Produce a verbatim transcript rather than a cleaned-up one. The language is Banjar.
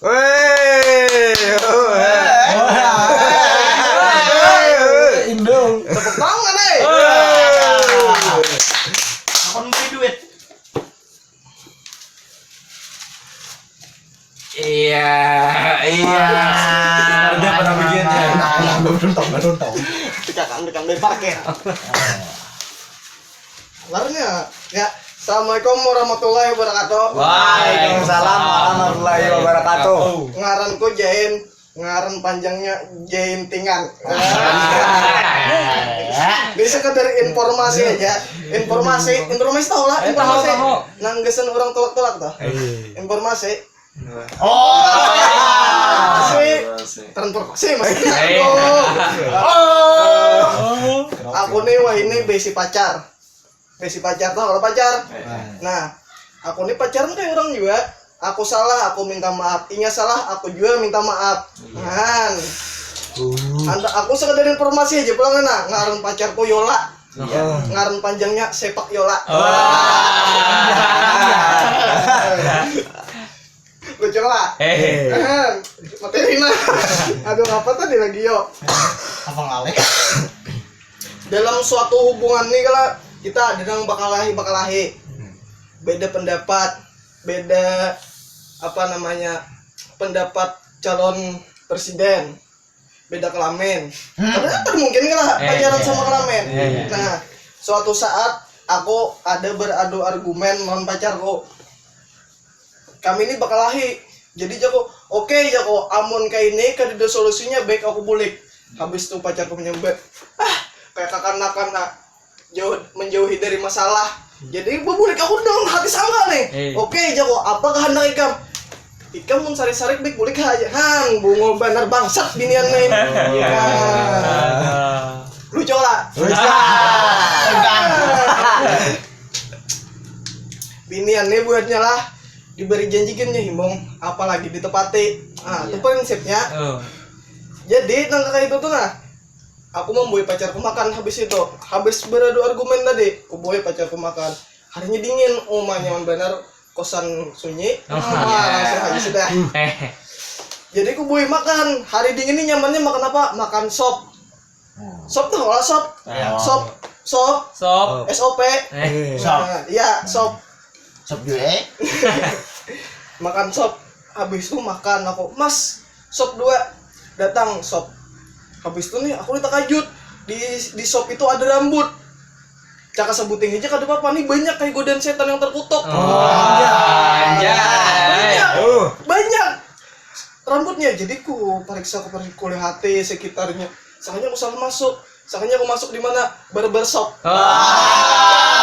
Weh. Indung. Tepuk tangan, eh. Aku memberi duit. Iya, iya. Ada pernah begini. Nah, nah, belum tahu, belum tahu. Tekan, tekan dari parkir. Larnya, ya. Assalamualaikum warahmatullahi wabarakatuh. Waalaikumsalam warahmatullahi wabarakatuh. Ngaranku Jain, ngaran panjangnya Jaintingan. Ini sekedar informasi aja. Informasi, informasi tahu lah, informasi. Nang gasan orang tulak-tulak tuh. Informasi. Oh. Informasi. Transportasi maksudnya. Aku nih wah ini besi pacar. Besi pacar tuh kalau pacar. Nah, aku nih pacaran kayak orang juga. Aku salah, aku minta maaf. Inya salah, aku juga minta maaf. Kan. Anda aku sekedar informasi aja pulang nah. Ngaran pacarku Yola. Ngaran panjangnya Sepak Yola. Lucu lah. Eh. Materi nah. Aduh apa tadi lagi yo? Apa ngalih? Dalam suatu hubungan nih kalau kita ada yang bakalahi bakalahi beda pendapat, beda apa namanya, pendapat calon presiden, beda kelamin. Karena kan mungkin lah Eh, pacaran iya. Sama kelamin. Iya, iya. Nah, suatu saat aku ada beradu argumen lawan pacarku. Kami ini bakalahi. Jadi jako, oke jako, amun kayak ini kada ada solusinya, baik aku bulik. Habis itu pacarku menyambat, ah, kayak kakanakan ah, jauh menjauhi dari masalah. Jadi bebulik aku dengan hati sangka nih. Eh. Oke jako, apa kehendak ikam? Ikam mun sarik-sarik baik bulik aja. Han, bungo banar bangsat binian nih. Nah, lucu lah. Binian nih buatnya lah diberi janji gin nya himbong, apalagi ditepati. Nah, itu prinsipnya. Oh. Jadi nang kayak itu tuh nah, aku membui pacarku makan habis itu, habis beradu argumen tadi, aku bui pacarku makan. Harinya dingin, oh nyaman benar, kosan sunyi. Oh, Wah, langsung aja sudah. Eh. Jadi aku bui makan, hari dingin ini nyamannya makan apa? Makan sop. Sop tuh, kalau sop. Iya. Sop, sop, Sop. S O P. Eh. Sop. Nah, iya, sop. Sop juga. Makan sop. Habis itu makan aku, "Mas, sop dua." Datang sop. Habis itu nih aku ditakajut. Di di sop itu ada rambut. Caka sebuting aja kada apa-apa nih, banyak kayak godaan setan yang terkutuk. Anjay. Banyak. Oh. Banyak. Rambutnya jadi ku periksa, ku periksa, ku lihati sekitarnya. Sakanya aku salah masuk. Sakanya aku masuk di mana? Barber shop. Ah.